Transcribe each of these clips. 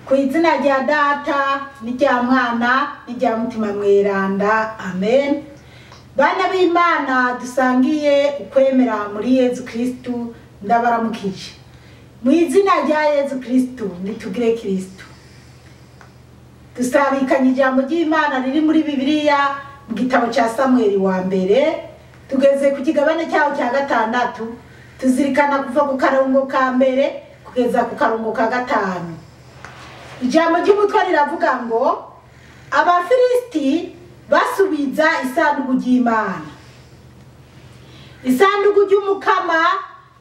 Ku izina rya Data n'irya Mwana n'irya Mutima Mweranda, amen. Bana b'Imana dusangiye ukwemera muri Yezu Kristu, ndabaramukije mu izina rya Yezu Kristu. Nitugire Kristu. Dusabikanye ijambo ry'Imana riri muri Bibiliya mu gitabo cya Samweli wa mbere, tugeze ku kigabane cyaho cya gatandatu, tuzirikana kuva ku karongo ka mbere kugeza ku karongo ka gatanu. Ijambo ry'umutwe riravuga ngo Abafilisiti basubiza isanduku ry'Imana. Isanduku ry'Umukama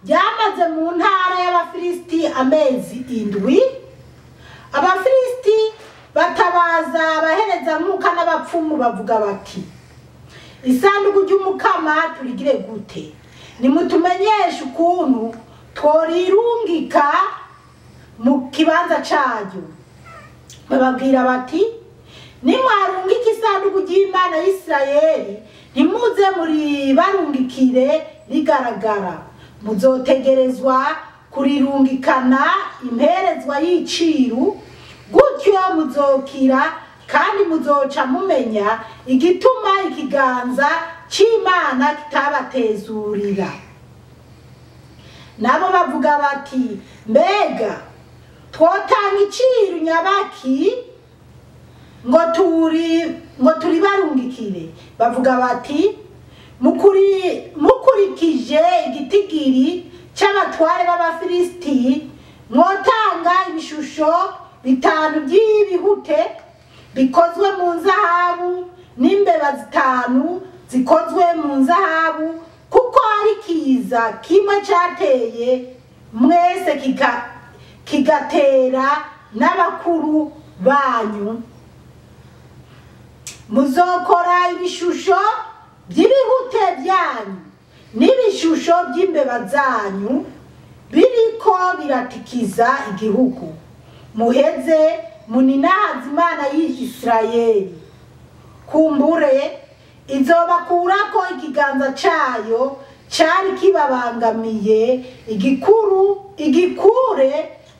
ryamaze mu ntara y'Abafilisiti amezi 7. Abafilisiti batabaza abaherezankuka n'abapfumu bavuga bati: isanduku ry'Umukama turigire gute? Nimutumenyeshe ukuntu tworirungika mu kibanza caryo. Bababwira bati: nimwarungika isanduku ry'Imana y'Isirayeli, ntimuze muri barungikire rigaragara, muzotegerezwa kurirungikana imperezwa y'iciru, gutyo muzokira kandi muzoca mumenya igituma ikiganza c'Imana kitabatezurira. Nabo bavuga bati: mbega twotanga iciru nyabaki ngo turi barungikire? Bavuga bati: mukurikije igitigiri c'abatware b'Abafilisiti, mwotanga ibishusho 5 by'ibihute bikozwe mu nzahabu n'imbeba 5 zikozwe mu nzahabu, kuko ari kiza kimwe cateye mwese kigatera n'abakuru banyu. Muzokora ibishusho by'ibihute byanyu n'ibishusho by'imbeba zanyu biriko biratikiza igihugu, muheze muninahaze Imana y'Isirayeli. Kumbure izobakurako ikiganza cayo cari kibabangamiye, igikure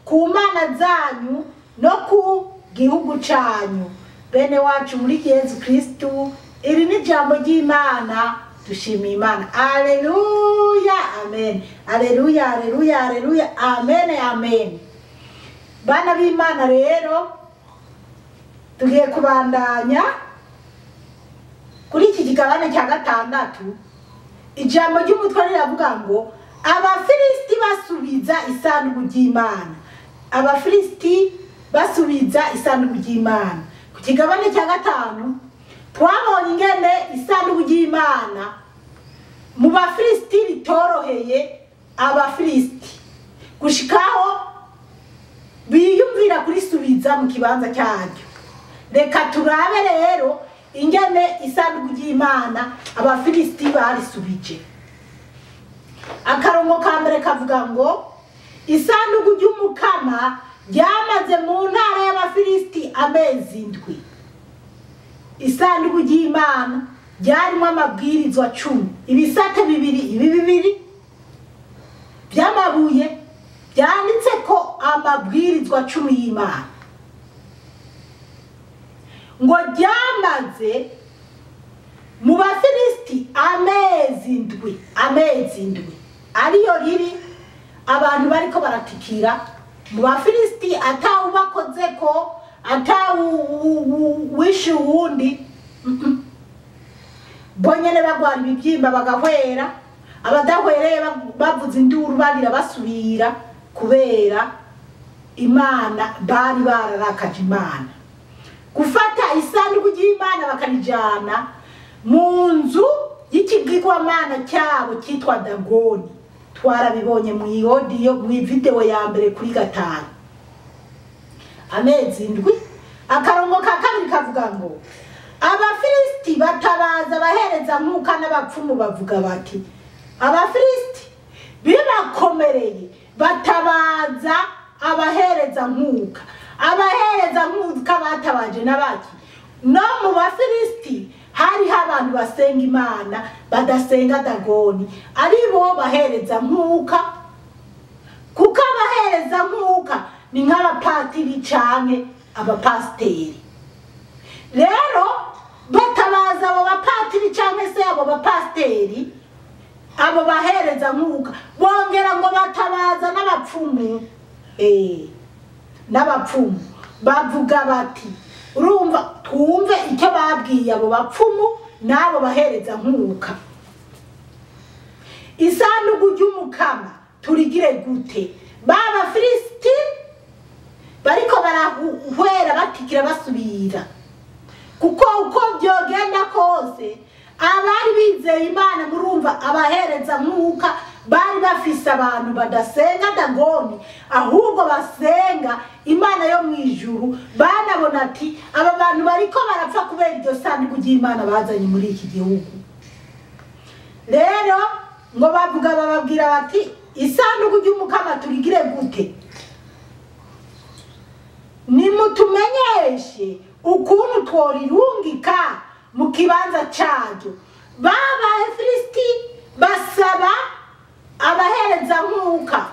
ku mana zanyu no ku gihugu canyu. Bene wacu muri Yezu Kristu, iri ni ijambo ry'Imana. Dushimiye Imana. Alleluya, amen. Alleluya, alleluya, alleluya, amen, amen. Bana b'Imana rero tugiye kubandanya kuri iki kigabane cya gatandatu. Ijambo ry'umutwe riravuga ngo Abafilisiti basubiza isanduku ry'Imana. Abafilisiti basubiza isanduku ry'Imana. Ku kigabane cya gatanu twabonye ingene isanduku ry'Imana mu Bafilisiti ritoroheye Abafilisiti gushikaho biyumvira kurisubiza mu kibanza cyaryo. Reka turabe rero ingene isanduku ry'Imana Abafilisiti barisubije. Akarongo ka mbere kavuga ngo isanduku ry'Umukama ryamaze mu ntara y'Abafilisiti amezi 7. Isanduku ry'Imana ryarimo amabwirizwa 10, ibisate 2, ibi 2 by'amabuye byanditse ko amabwirizwa 10 y'Imana. Ngo ryamaze mu Bafilisiti amezi 7, amezi 7 ariyo riri abantu bariko baratikira mu Bafilisiti, atawubakozeko, atawuwishe uwundi, bonyene bagwara ibibyimba bagahwera, abadahwereye bavuza induru barira basubira, kubera Imana bari bararakaje Imana. Gufata isanduku ry'Imana bakarijana mu nzu y'ikigirwamana cyabo cyitwa Dagoni. Twarabibonye mu audio, mu video ya mbere kuri 5. Amezi 7. Akarongo ka kabiri kavuga ngo Abafilisiti batabaza abahereza nkuka n'abapfumu bavuga bati: Abafilisiti bibakomereye batabaza abahereza nkuka. Abahereza nkuka batabaje n'abaki? No mu Bafilisiti hariho abantu basenga Imana badasenga Dagoni, aribo bahereza nkuka. Kuko abahereza nkuka ni nk'abapatiri canke abapasiteri. Rero batabaza abo bapatiri canke se abo bapasiteri, abo bahereza nkuka, bongera ngo batabaza n'abapfumu. N'abapfumu bavuga bati, urumva twumve icyo babwiye abo bapfumu n'abo bahereza nkuka. Isanduku ry'Umukama turigire gute? Baba Filisiti bariko barahwera batikira basubira, kuko uko byogenda kose abari bizeye Imana, murumva abahereza nkuka bari bafise abantu badasenga Dagoni, ahubwo basenga Imana yo mu ijuru. Banabona ati aba bantu bariko barapfa kubera iryo sanduku ry'Imana bazanye muri iki gihugu. Rero ngo bavuga bababwira bati isanduku ry'Umukama turigire gute? Nimutumenyeshe ukuntu tworirungika mu kibanza caryo. Baba Filisiti basaba abahereza nkuka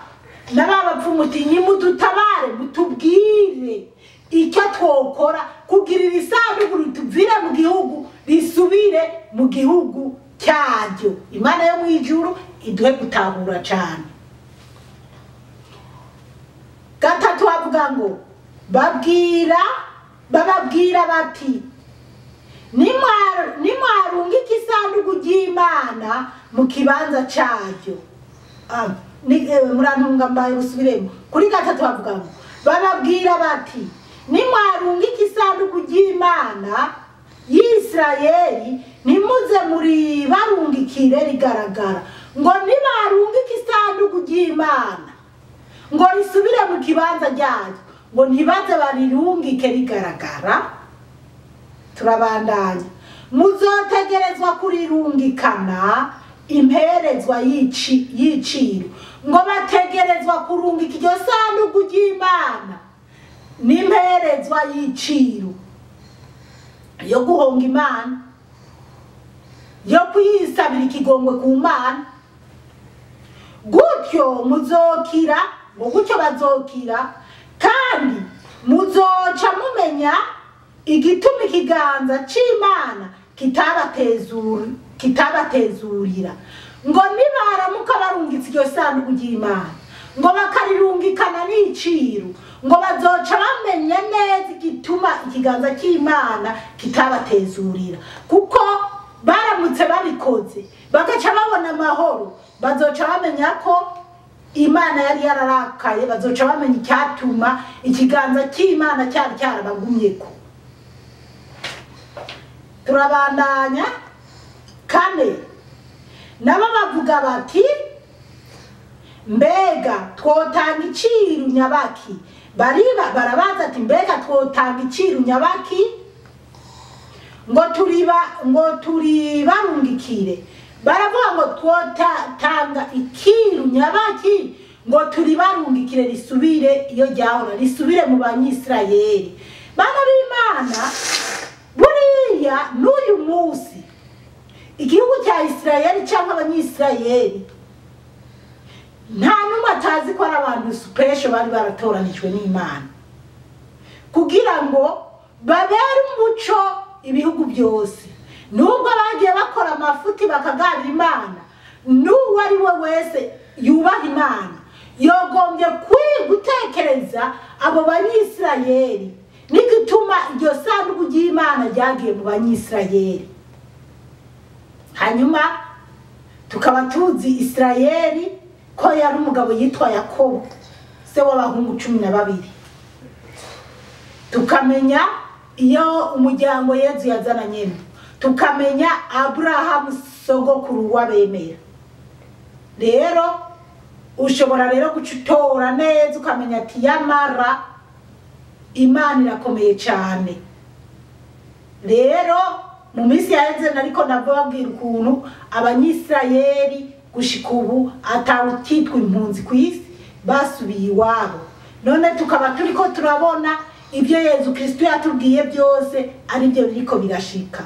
n'ababapfumuti, nimudutabare mutubwire icyo twokora kugira iri sanduku rituvire mu gihugu risubire mu gihugu cyaryo. Imana yo mu ijuru iduhe gutahura cyane. Gatatu avuga ngo bababwira bati nimwarungika isanduku ry'Imana mu kibanza cyaryo. Murantunga mbaye busubiremo. Kuri gatatu bavuga ngo bababwira bati nimwarungika isanduku ry'Imana y'Isirayeli nimuze muri barungikire rigaragara. Ngo nibarungika isanduku ry'Imana ngo risubire mu kibanza ryaryo, ngo ntibaze barirungike rigaragara. Turabandanya. Muzotegerezwa kurirungikana imperezwa y'iciro. Ngo bategerezwa kurungika iryo sanduku ry'Imana n'imperezwa y'iciro yo guhonga Imana, yo kuyisabira ikigongwe ku Mana. Gutyo muzokira, ngo gutyo bazokira, kandi muzoca mumenya igituma ikiganza c'Imana kitabatezurira. Ngo nibaramuka barungitse iryo sanduku ry'Imana ngo bakarirungikana n'iciro, ngo bazoca bamenye neza igituma ikiganza cy'Imana kitabatezurira. Kuko baramutse babikoze bagaca babona amahoro, bazoca bamenya ko Imana yari yararakaye, bazoca bamenya icyatuma ikiganza cy'Imana cyari cyarabagumyeko. Turabandanya. Kane, nabo bavuga bati mbega twotanga iciru nyabaki? Bariba barabaza ati mbega twotanga iciru nyabaki ngo turibarungikire? Baravuga ngo twotanga ikiru nyabaki ngo turibarungikire risubire iyo ryahora, risubire mu Banyisirayeli. Bana b'Imana, buriya n'uyu munsi igihugu cya Isirayeli cyangwa Abanyisirayeli nta n'umwe atazi ko ari abantu special bari baratoranijwe n'Imana kugira ngo babere umuco ibihugu byose. Nubwo bagiye bakora amafuti bakagabira Imana, n'uwo ari we wese yubaha Imana yogombye gutekereza abo Banyisirayeli n'igituma iryo sanduku ry'Imana ryagiye mu Banyisirayeli. Hanyuma tukaba tuzi Isirayeli ko yari umugabo yitwa Yakobo, se w'abahungu 12. Tukamenya iyo umuryango Yezu yazananyemo, tukamenya Abrahamu sogokuru w'abemera. Rero ushobora rero gucutora neza ukamenya ati yamara Imana irakomeye cyane. Rero mu minsi yaheze nariko ndababwira ukuntu Abanyisirayeli gushika ubu atawukitwa impunzi ku isi basubiye iwabo. None tukaba turiko turabona ibyo Yezu Kristo yatubwiye byose ari byo biriko birashika.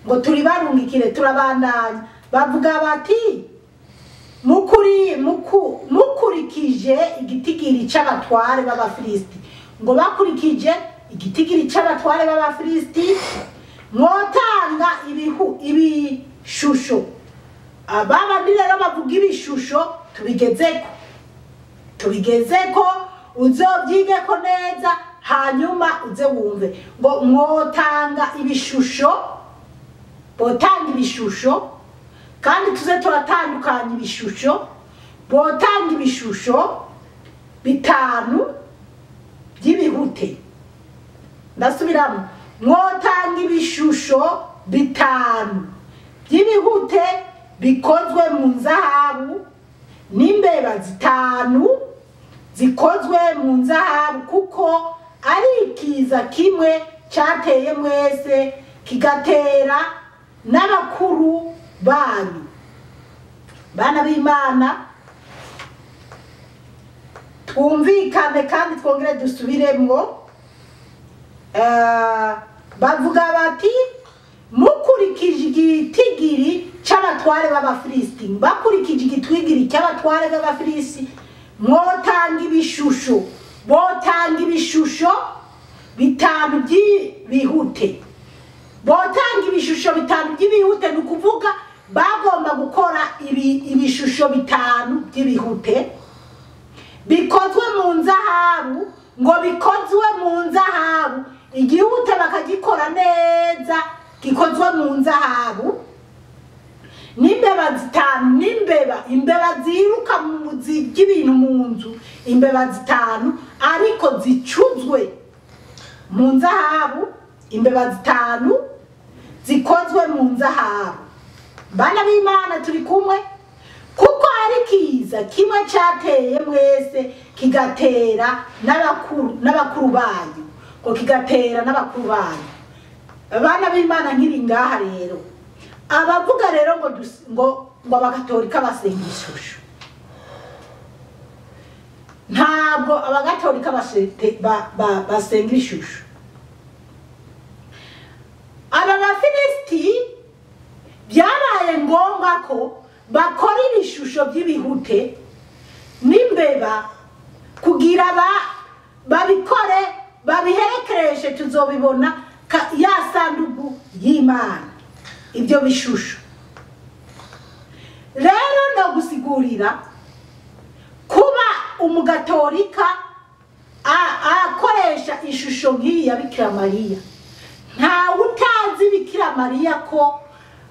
Ngo turibarungikire. Turabandanya. Bavuga bati Bakurikije igitigiri c'abatware b'Abafilisiti, ngo bakurikije igitigiri c'abatware b'Abafilisiti mwotanga ibishusho. Ababandi rero bavuga ibishusho tubigezeko uzobyigeko neza, hanyuma uze wumve. Ngo mwotanga ibishusho, botanga ibishusho, kandi tuze turatandukanya ibishusho. Botanga ibishusho 5 by'ibihute. Ndasubiramo, mwotanga ibishusho 5 by'ibihute bikozwe mu nzahabu n'imbeba 5 zikozwe mu nzahabu, kuko ari ikiza kimwe cyateye mwese kigatera n'abakuru banyu. Bana b'Imana, twumvikane kandi twongere dusubiremwo. Bavuga bati mukurikije igitigiri c'abatware b'Abafilisiti, bakurikije igitwigiri c'abatware b'Abafilisiti mwotanga ibishusho, botanga ibishusho 5 by'ibihute, botanga ibishusho 5 by'ibihute. Ni ukuvuga bagomba gukora ibishusho 5 by'ibihute bikozwe mu nzahabu, ngo bikozwe mu nzahabu, igihute bakagikora neza gikozwe mu nzahabu, n'imbeba 5, n'imbeba, imbeba ziruka mu z'ibintu mu nzu, imbeba 5 ariko zicuzwe mu nzahabu, imbeba 5 zikozwe mu nzahabu. Bana b'Imana, turi kumwe, kuko ari kiza kimwe cyateye mwese kigatera n'abakuru banyu, ngo kigatera n'abakuru banyu. Bana b'Imana, nkiri ngaha rero, abavuga rero ngo ngo abakatolika basenga ishusho, ntabwo abagatolika basenga ishusho. Aba Bafilisiti byabaye ngombwa ko bakora ibishusho by'ibihute n'imbeba kugira babikore babiherekereshe, tuzobibona ya sanduku y'Imana, ibyo bishusho. Rero ndagusigurira kuba umugatolika akoresha ishusho nk'iyi ya Bikira Mariya, ntawe utazi Bikira Mariya ko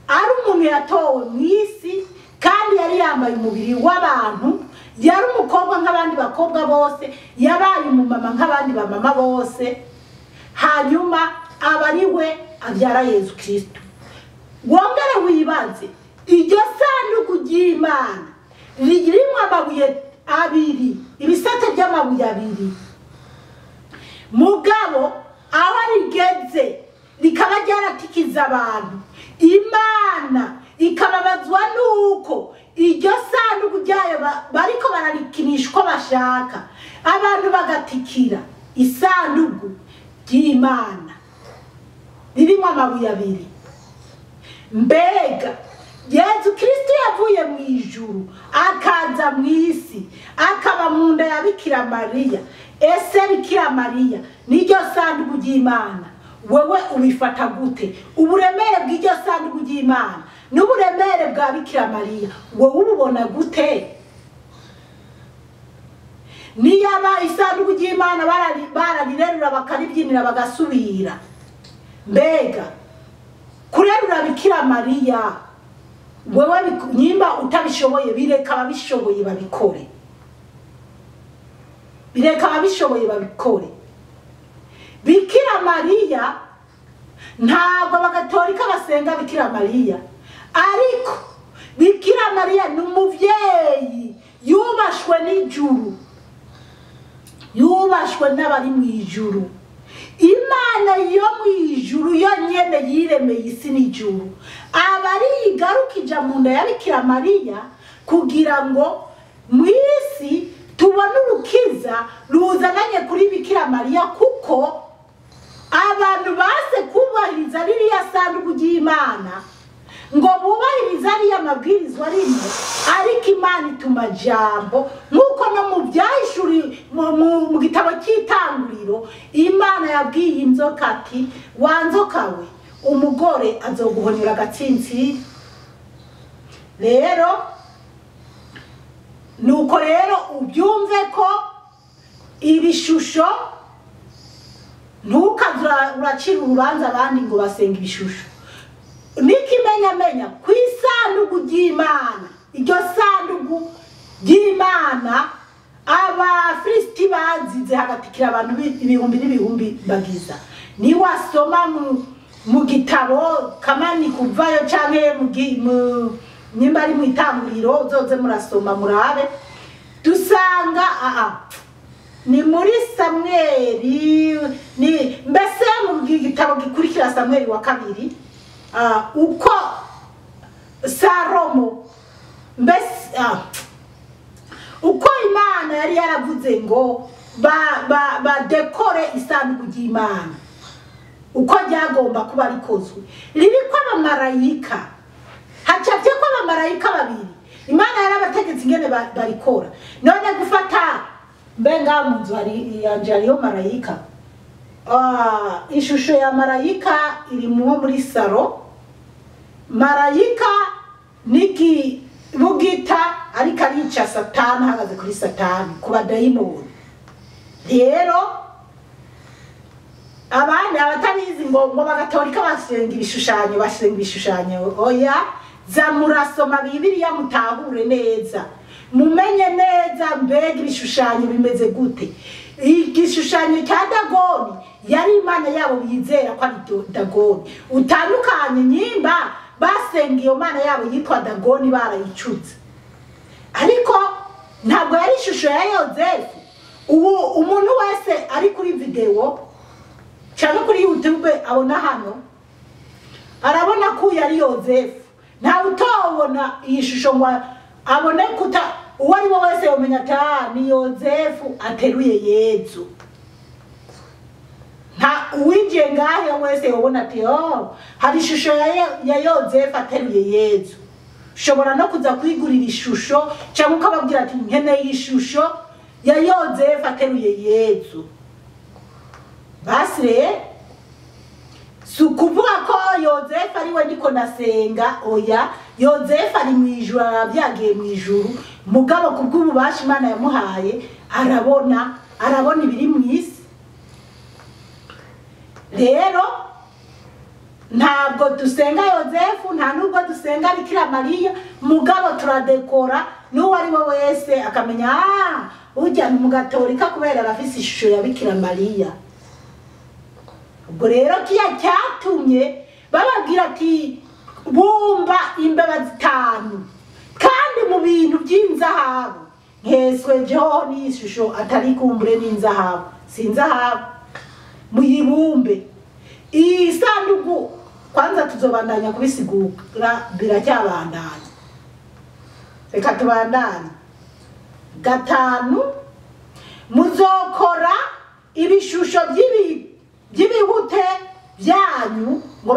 ari umuntu yatowe mu isi kandi yari yambaye umubiri w'abantu, yari umukobwa nk'abandi bakobwa bose, yabaye umumama nk'abandi bamama bose, hanyuma aba ari we abyara Yezu Kristo. Wongere wibaze, iryo sanduku ry'Imana ririmo amabuye 2, ibisate by'amabuye 2, mugabo aho rigeze rikaba ryaratikiza abantu, Imana ikababazwa nuko iryo sanduku ryayo bariko bararikinisha uko bashaka, abantu bagatikira isanduku ry'Imana ririmo amabuye 2. Mbega Yezu Kristo yavuye mu ijuru akaza mu isi akaba mu nda ya Bikira Mariya. Ese Bikira Mariya n'iryo sanduku ry'Imana wewe ubifata gute? Uburemere bw'iryo sanduku ry'Imana n'uburemere bwa Bikira Mariya wowe ububona gute? Niyaba isanduku ry'Imana bararirerura bakaribyinira bagasubira, mbega kurerura Bikira Mariya wewe nyimba utabishoboye, bireka ababishoboye babikore, bireka ababishoboye babikore. Bikira Mariya ntabwo abagatolika basenga Bikira Mariya, ariko Bikira Mariya ni umuvyeyi yubashwe n'ijuru, yubashwe n'abari mu ijuru. Imana yo mu ijuru yo nyene yiremeye isi n'ijuru, aba ari igarukija mu nda ya Bikira Mariya kugira ngo mu isi tubone urukiza ruzananye kuri Bikira Mariya, kuko abantu base kubahiriza ririya sanduku ry'Imana ngo bubahirize ariya mabwirizwa arimo, ariko Imana ituma jambo nk'uko no mu byahishuri mu gitabo cy'itanguriro Imana yabwiye inzoka ati wa nzoka we, umugore azoguhonyora agatsintsiri. Rero nuko rero ubyumve ko ibishusho ntukaze uracira urubanza abandi ngo basenga ibishusho. N'ikimenyamenya ku isanduku ry'Imana, iryo sanduku ry'Imana Abafilisiti bazize hagatikira abantu ibihumbi n'ibihumbi bagiza. Niwasoma mu gitabo kamani kuvayo canke nyimba ari mu itanguriro, uzoze murasoma murabe, dusanga ni muri Samweli, ni mbese mu gitabo gikurikira Samweli wa kabiri, uko Salomo mbese uko Imana yari yaravuze ngo badekore isanduku ry'Imana uko ryagomba kuba rikozwe, ririko abamarayika, hacafye ko abamarayika babiri. Imana yarabategetse ingene barikora. None gufata mbenga mu nzu hari yanje hariyo marayika, ishusho ya marayika iri muri saro. Marayika niki bugita ariko arica Satani, ahagaze kuri Satani ku badayimoni. Rero abandi abatabizi ngo bagatolika basenga ibishushanyo, basenga ibishushanyo, oya, za murasoma Bibiliya mutahure neza, mumenye neza mbega ibishushanyo bimeze gute. Igishushanyo cya Dagoni yari Imana yabo bizera ko ari Dagoni, utandukanye nyimba basenga iyo Mana yabo yitwa Dagoni barayicutse, ariko ntabwo yari ishusho ya Yozefu. Ubu umuntu wese ari kuri video cyangwa kuri YouTube abona hano arabona ko yari Yozefu. Nta utobona iyi shusho ngo abone kuta, uwo ari we wese yomenya ati ni Yozefu ateruye Yezu. Nta uwinjiye ngahe wese yobona ati oh, hari ishusho ya Yozefu ateruye Yezu. Ushobora no kuza kwigurira ishusho cyangwa ukababwira ati nkeneye ishusho ya Yozefu ateruye Yezu. Basi rero si ukuvuga ko Yozefu ari we ndiko ndasenga, oya, Yozefu ari mu ijuru, arabyagiye mu ijuru, mugabo kubw'ububasha Imana yamuhaye arabona ibiri mu isi. Rero ntabwo dusenga Yozefu, nta nubwo dusenga Bikira Mariya, mugabo turadekora n'uwo ari we wese akamenya ujya ni mugatolika kubera arafise ishusho ya Bikira Mariya. Ubwo rero kiya cyatumye bababwira ati bumba imbeba zitanu kandi mu bintu by'inzahabu, nkeswe jeho n'ishusho atari kumbure n'inzahabu, sinzahabu, muyibumbe iyi sanduku. Kwanza tuzobandanya kubisigura, biracyabandanya, reka tubandanye. 5, muzokora ibishusho by'ibihute byanyu, ngo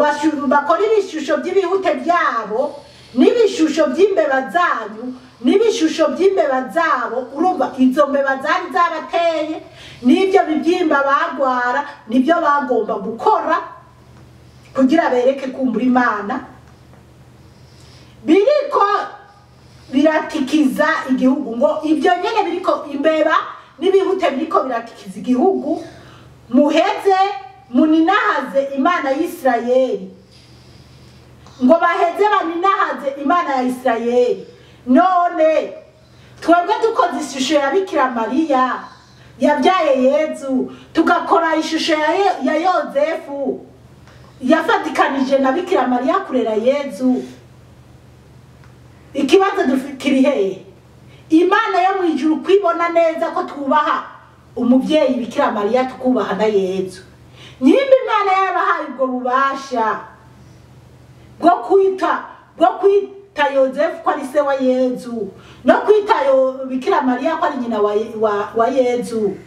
bakore ibishusho by'ibihute byabo n'ibishusho by'imbeba zanyu n'ibishusho by'imbeba zabo. Urumva izo mbeba zari zabateye n'ibyo bibyimba bagwara nibyo bagomba gukora kugira bereke kumbura Imana. Biriko biratikiza igihugu, ngo ibyo nyene biriko imbeba n'ibihute biriko biratikiza igihugu, muheze muninahaze Imana y'Isirayeli, ngo baheze baninahaze Imana ya Isirayeli. None twebwe dukoze ishusho ya Bikira Mariya yabyaye Yezu, tugakora ishusho ya Yozefu yafatikanije na Bikira Mariya kurera Yezu, ikibazo kiri hehe? Imana yo mu ijuru kwibona neza ko twubaha umubyeyi Bikira Mariya tukubaha na Yezu. Nyimba Imana yarabahaye ubwo bubasha bwo kwita Yozefu ko ari se wa Yezu no kwita Bikira Mariya ko ari nyina wa Yezu,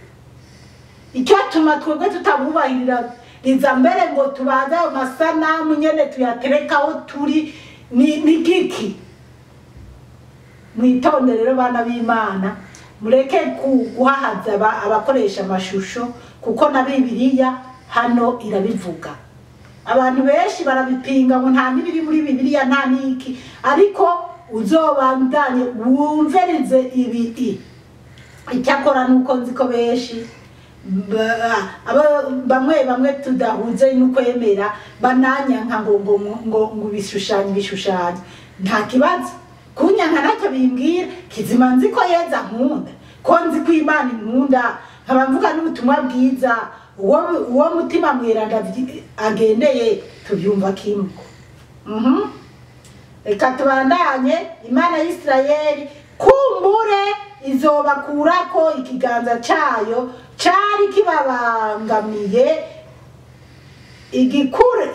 icyatuma twebwe tutabubahirira riza mbere ngo tubaze ayo masanamu nyene tuyatereka aho turi, ni giki? Mwitonde rero bana b'Imana, mureke guhahaza abakoresha amashusho, kuko na Bibiliya hano irabivuga. Abantu benshi barabipinga ngo nta n'ibiri muri Bibiliya nta n'iki, ariko uzobandanye wumverize ibi. Icyakora nuko nzi ko benshi bamwe bamwe tudahuze n'ukwemera bananyanka ngo ngo ngo ngo ibishushanyo nta kibazo. Kunyanka ntacyo bimbwira, kizima nzi ko Yeza nkunda, ko nzi ko Imana inkunda, nkaba mvuga n'ubutumwa bwiza. Uwo mutima mweranda agendeye tubyumva kimwe. Reka tubandanye. Imana y'Isirayeli kumbure izobakurako ikiganza cayo cari kibabangamiye,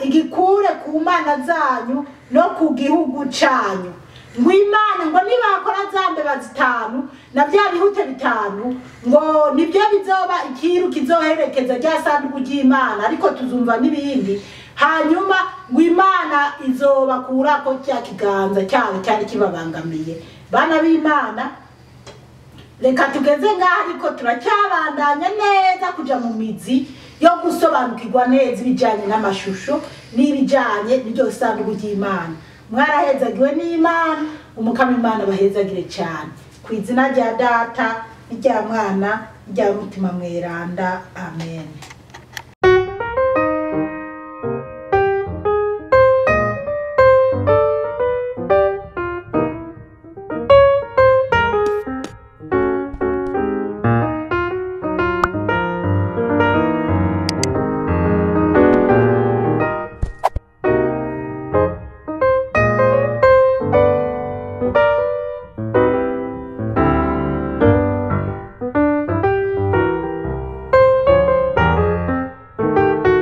igikure ku mana zanyu no ku gihugu canyu. Ngo Imana ngo nibakora za mbeba zitanu na bya bihute bitanu, ngo nibyo bizoba ikiru kizoherekeza rya sanduku ry'Imana, ariko tuzumva n'ibindi. Hanyuma ngo Imana izobakurako cya kiganza cyayo cyari kibabangamiye. Bana b'Imana, reka tugeze ngaha, ariko turacyabandanya neza kuja mu mizi yo gusobanukirwa neza ibijyanye n'amashusho n'ibijyanye n'iryo sanduku ry'Imana. Mwarahezagiwe n'Imana, umukama Imana bahezagire cyane. Ku izina rya Data n'irya Mwana n'irya Mutima Mweranda, amen.